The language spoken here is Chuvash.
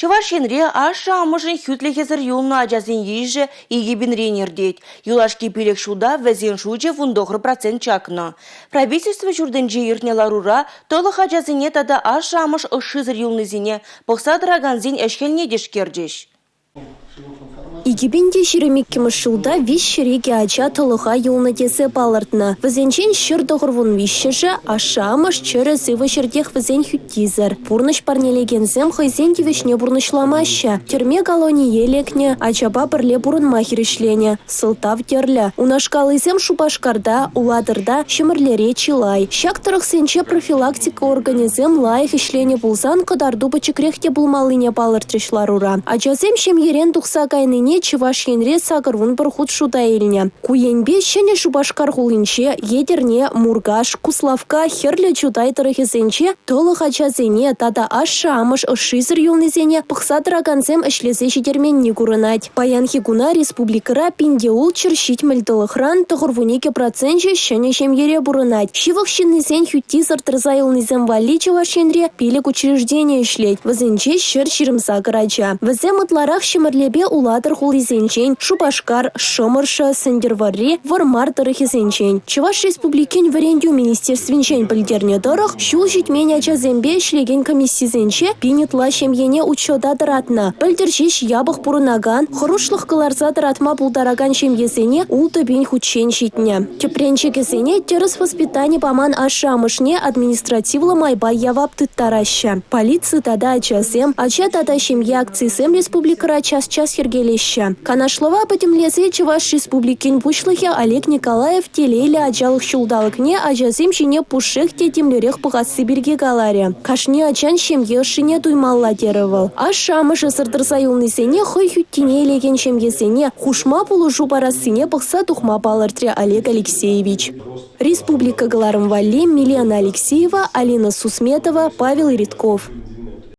Чӑваш Енре ашшӗ-амӑшӗн хӳтлӗхӗсӗр юлнӑ ачасен йышӗ 2000-рен иртет. Юлашки 5 ҫулта вӗсен шучӗ 19% чакнӑ. Правительство ҫуртӗнче иртнӗ ларура тӑлӑх ачасене тата ашшӗ-амӑш ӑшшисӗр юлнисене пӑхса тӑракансен ӗҫ-хӗлне тишкерчӗҫ. 2022-мӗш ҫулта 302 ача тӑлӑха юлнӑ тесе палӑртнӑ. Вӗсенчен 193-шӗ ашшӗ-амӑш чӗрӗ-сывӑ ҫӗртех вӗсен хӳттисӗр. Пурнӑҫ парнелекенсем хӑйсен тивӗҫне пурнӑҫламаҫҫӗ. Тӗрме-колоние лекнӗ, ачапа пӗрле пурӑнма хирӗҫленӗ. Сӑлтав тӗрлӗ. Унашкаллисем Шупашкарта, Улатӑрта, Ҫӗмӗрлере чылай. Ҫак тӑрӑхсенче профилактика органӗсем лайӑх ӗҫленӗ пулсан кӑтарту пӗчӗкрех те пулмаллине палӑртрӗҫ ларура. Ачасем ҫемьерен тухса кайнине Чӑваш Енре 81 хут шута илнӗ. Ку енпе Ҫӗнӗ Шупашкар хулинче, Етӗрне, Муркаш, Куславкка, Хӗрлӗ Чутай тӑрӑхӗсенче тӑлӑх ачасене тата ашшӗ-амӑш ӑшшисӗр юлнисене пӑхса тӑракансем ӗҫлесе ҫитерменни курӑнать. Паянхи куна республикӑра 1670 тӑлӑхран 92 проценчӗ ҫӗнӗ ҫемьере пурӑнать. Ҫывӑх ҫыннисен хӳттисӗр тӑрса юлнисем валли Чӑваш Енре 5 учреждени ӗҫлет. Вӗсенче 128 ача. Вӗсем ытларах Ҫӗмӗрлепе Улатӑр хулисенчен, Шупашкар, Шӑмӑршӑ, Сӗнтӗрвӑрри, Вӑрмар тӑрӑхӗсенчен. Чӑваш Республикин Вӗрентӳ министерствинчен пӗлтернӗ тӑрӑх, ҫул ҫитмен ачасемпе ӗҫлекен комиссисенче пин ытла ҫемьене учета тӑратнӑ. Пӗлтӗр ҫеҫ япӑх пурӑнакан, хӑрушлӑх кӑларса тӑратма пултаракан ҫемьесене 6 пин хутчен ҫитнӗ. Тӗпренчӗкӗсене тӗрӗс воспитани паман ашшӗ-амӑшне административлӑ майпа явап тыттараҫҫӗ. Полици тата ачасем, Ача тата ҫемье акцисем республикӑра час-час йӗркелеҫҫӗ. Канашлӑва пӗтӗмлесе Чӑваш Республикин Пуҫлӑхӗ Олег Николаев телейлӗ ачалӑх ҫулталӑкне ачасем ҫине пушшех те тимлӗрех пӑхасси пирки каларӗ. Кашни ачан ҫемье ӑшшине туймалла терӗ вӑл. Ашшӗ-амӑшӗсӗр тӑрса юлнисене хӑй хӳттине илекен ҫемьесене хушма пулӑшу парассине пӑхса тухма палӑртрӗ Олег Алексеевич. Республика кӑларӑм валли Милена Алексеева, Алина Сусметова, Павел Ритков.